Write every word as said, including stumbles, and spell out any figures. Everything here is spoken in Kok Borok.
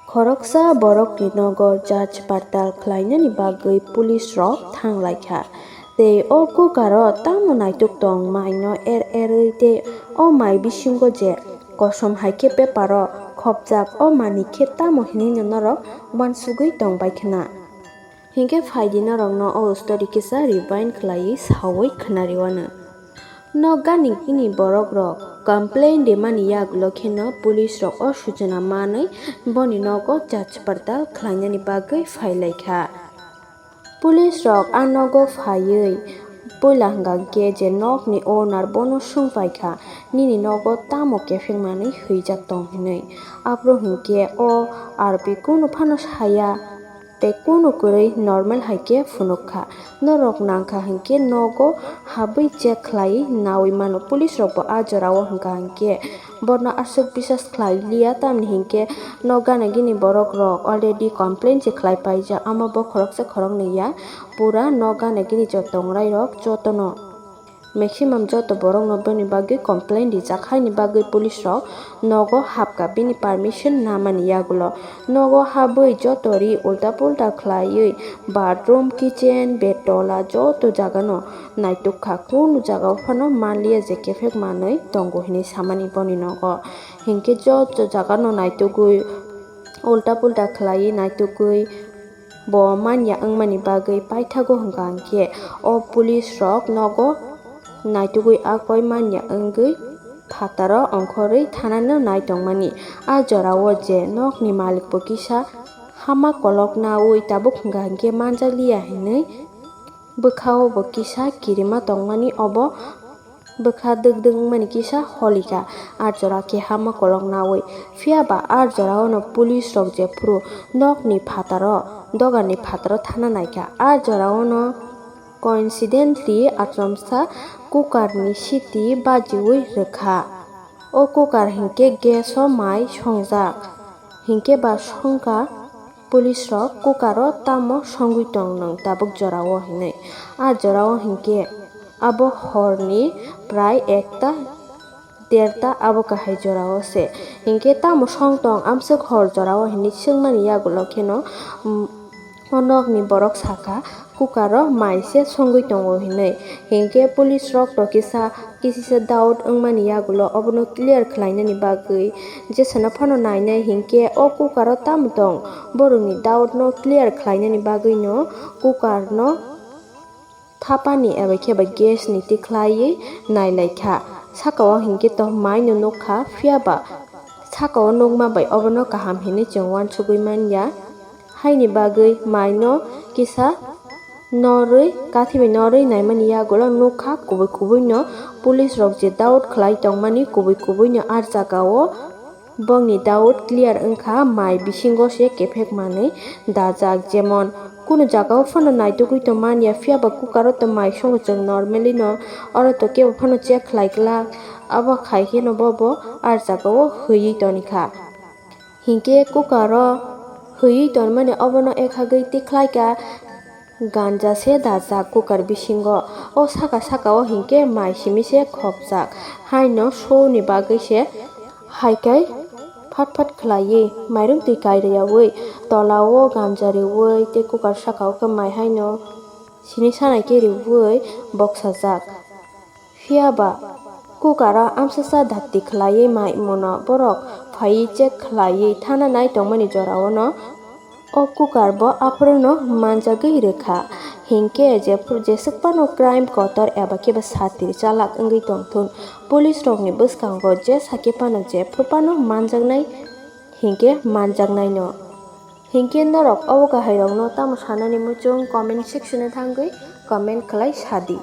Khoroksa borokni nogo jach partal khlainani bagwi police rok thanglaikha. Tei o cooker o tamo naituk tong maino er erwi tei o mai bisingo je kosom hai khe paper o khopjak o manwi khe tamo hinwino norok uansugwi tongbai khna. Hinkhe phaidi norokno o story kisa rewind khlaiwi sawi khnariwano. Nok gani gini borok rok complain rimani yagulo kheno police rok o suchona manwi boni nogo jach partal khlainani bagwi phailaikha. Police rok a nogo phaiwi puila hwnkha khe je nokni owner bono swngpaikha, "Nini nogo tamo kephek manwi hwijak tong?" hinwi. Aphuru hinkhe o R P kunu phano saya. Tei kunu kwrwi normal hai khe phunukha. Norok nangkha hinkhe nogo habwi check khlaiwi nawi mano. Police rokbo a jorao hwnkha hinkhe borno aswk bisas khlai liya, tamni hinkhe nok gana gini borok rok already complain se khlai paijak, amo bo khoroksa khoroknwi ya, pura nok gana gini jo tongrai rok jotono. Maximum joto borokno boni bagwi complain rijak, haini bagwi police rok nogo habkha bini permission namani yagulo. Nogo habwi joto ri ulta pulta khlaiwi bathroom, kitchen, bed tola joto jagano naitukha, kunu jagao phano manliya je kephek manwi tongo hinwi samani boni nogo. Hinkhe joto jagano naitugwi ulta pulta khlaiwi naitugwi bo manya wngmani bagwi paithago hwnkha hinkhe o police rok nogo naitugwi a koi manya wngwi phataro ongkhorwi thanano nai tongmani. A jorao je nokni malikbo kisa hama kolok nawi tabuk hwnkha hinkhe manjakliya hinwi bwkhao bo kisa kirima tongmani, obo bwkha dwk dwk wngmani kisa holikha, a jora khe hama kolok nawi. Phiya ba a jorao no police rok jephuru nokni phataro, doganni phataro thana naikha, a jorao no coincidentally achomsa cooker ni siti bajiwi rwkha. O cooker hinkhe gas o mai songjak, hinkhe ba songkha police rok cooker o tamo songwi tong nwng tabuk jorao hinwi. A jorao hinkhe abo horni prai ekta derta abo kahai jorao se. Hinkhe tamo song tong amswk hor jorao hinwi swngmani yagulo kheno, um, o nokni borok sakha, cooker o mai se songwi tongo hinwi. Hinkhe police rok to kisa, kisisa doubt wngmani yagulo obono clear khlainani bagwi jesano phano nainai hinkhe o cooker o tamo tong, borokni doubt no clear khlainani bagwi no cooker no thapani eba khe ba gas ni tikhlaiwi nailaikha. Saka o hinkhe to mai no nukha, phiya ba saka o nukma bai obono kaham hinwi chwng uansugwi manya. Haini bagwi mai no kisa norwi, kathi bai norwi naimani yagulo nukha kubui kubui no police rok je doubt khlai tongmani kubui kubui no a jaga o. Bongni doubt clear wngkha, mai bisingo se kephek manwi dajak, jemon kunu jagao phano naitugwi tongmanya, phiya ba cooker o to mai songo chwng normally no, oro to kebo phano check khlai glak, abo khai kheno bobo a jagao hwiwi tonikha. Hinkhe cooker o hwiwi tonmani obono ekhagwi tikhlaikha. Ganja se dajak cooker bisingo. O saka saka o hinkhe mai simi se khopjak. Haino soni bagwi se hai kai phat phat khlaiwi mairum twi kai rwyaui tola o ganja riui tei cooker saka o khe mai haino sini sanai khe riui boksajak. Phiya ba cooker o amsasa dakti khlaiwi mai mano borok phaiwi check khlaiwi thana nai tongmani jorao no o cooker bo aphuru no manjagwi rwkha. Hinkhe jephru jeswk phano crime kotor eba khe ba satir chalak wngwi tongthun, police rokni bwskango jesa khe phano jephru phano manjaknai hinkhe manjaknai no. Hinkhe norok obo kahairokno tamo sanani muchung comment section o thangwi comment khlai sadi.